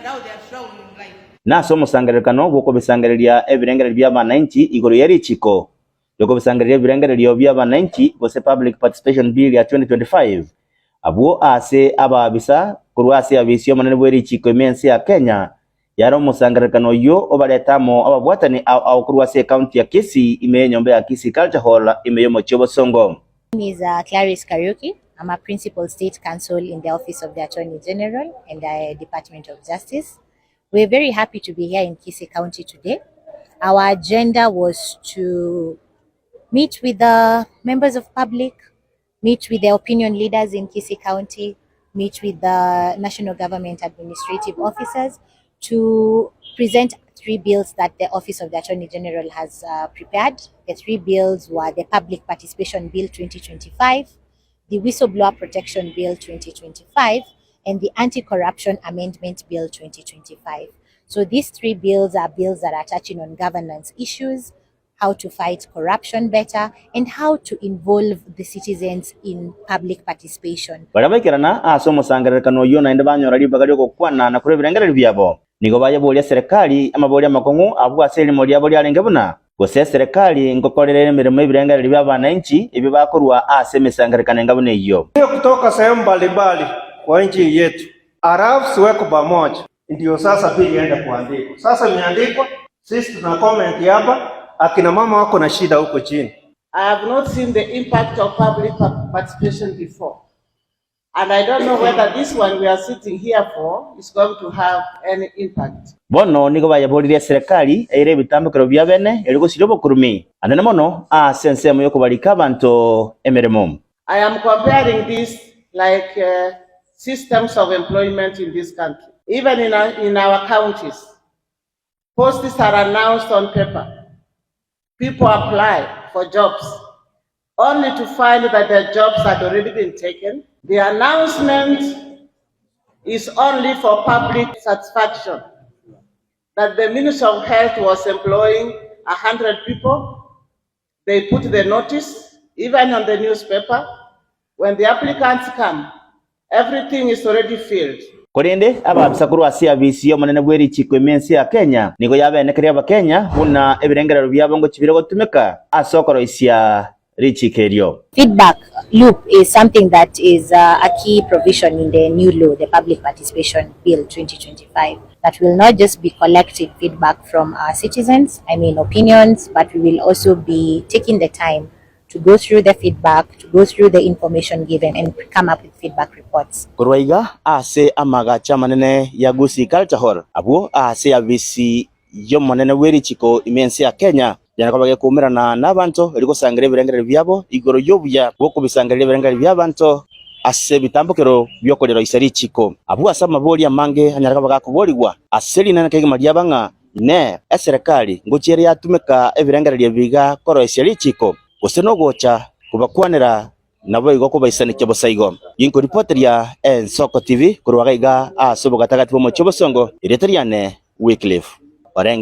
and how they are strong in life. Na ase omosangererekano bw'okobisangereria ebirengererio bi'abananchi igoro ye richiko riokobisangereria ebirengererio bi'abananchi gose Public Participation Bill ya 2025, abwo aase abaabisa korwa ase abisi y'omonene bwe richiko ime ense ya Kenya, yare omosangererekano oyio obarete amo ababwatani ao ao korwa ase ecounty ya Kisii ime y'enyomba ya Kisii Culture Hall ime y'omochie o Bosongo. name is uh, Clarice Kariuki. I'm a principal state counsel in the Office of the Attorney General and the Department of Justice. We're very happy to be here in Kisii County today. Our agenda was to meet with the members of public, meet with the opinion leaders in Kisii County, meet with the national government administrative officers to present three bills that the Office of the Attorney General has uh, prepared. The three bills were the Public Participation Bill 2025, the Whistleblower Protection Bill 2025, and the Anti-Corruption Amendment Bill 2025. So these three bills are bills that are touching on governance issues, how to fight corruption better, and how to involve the citizens in public participation. Baria baikerana ase omosangererekano oyio naende banyora ribaga ri'ogokwana na korua ebirengererio biabo, nigo bayeboria eserekari amaborio amakong'u abwo ase erimo riabo riarenge buna, Gose eserekari ngokorera ere emeremo ebirengererio bi'abananchi ebio bakorua ase emesangererekano enga buna eyio. Hiyo kutoka sehemu mbalimbali kwa nchi yetu, halafu siweko pamoja, ndio sasa bili iende kuandikwa. Sasa imeandikwa, sisi tuna comment hapa, akina mama wako na shida huko chini. I have not seen the impact of public participation before. And I don't know whether this one we are sitting here for is going to have any impact. Bono nigo bayeboririe eserekari eire ebitambokero bia bene erio gosiria obokurumi anene mono ase ensemo y'okobarika abanto emeremo. I am comparing this like uh, systems of employment in this country. Even in our, in our counties, posts are announced on paper. People apply for jobs only to find that their jobs had already been taken. The announcement is only for public satisfaction that the Ministry of Health was employing 100 people. They put the notice, even on the newspaper. When the applicants come, everything is already filled. Korende ababisa korwa ase abisi y'omonene bwe richiko ime ense ya Kenya nigo yabenekeria Abakenya buna ebirengerero biabo ngochia bire gotumeka ase okoroisia richiko erio. Feedback loop is something that is uh, a key provision in the new law, the Public Participation Bill 2025, that will not just be collecting feedback from our citizens, I mean opinions, but we will also be taking the time to go through the feedback, to go through the information given and come up with feedback reports. Korwa iga ase amagacho amanene ya Gusii Culture Hall, abwo ase abisi y'omonene bw'erichiko ime ense ya Kenya, yanyara koba gekoumerana nabanto erio gosangereria ebirengererio biabo igoro y'obuya bw'okobisangereria ebirengererio bi'abanto ase ebitambokero bi'okoriroisia richiko. Abwo ase amaborio amange anyare koba gakoborigwa ase rinene kegima riaba ng'a Inee, eserekari ngochia ere yatumeka ebirengererio ebi iga koroisia richiko, gose nogocha kobakwanera naboigo kobaisanekia bosa igo? Ginkoripoteria Ensoko TV korwa iga iga ase obogatagati bw'omochie o Bosongo, erieta riane Wycliffe Orenge.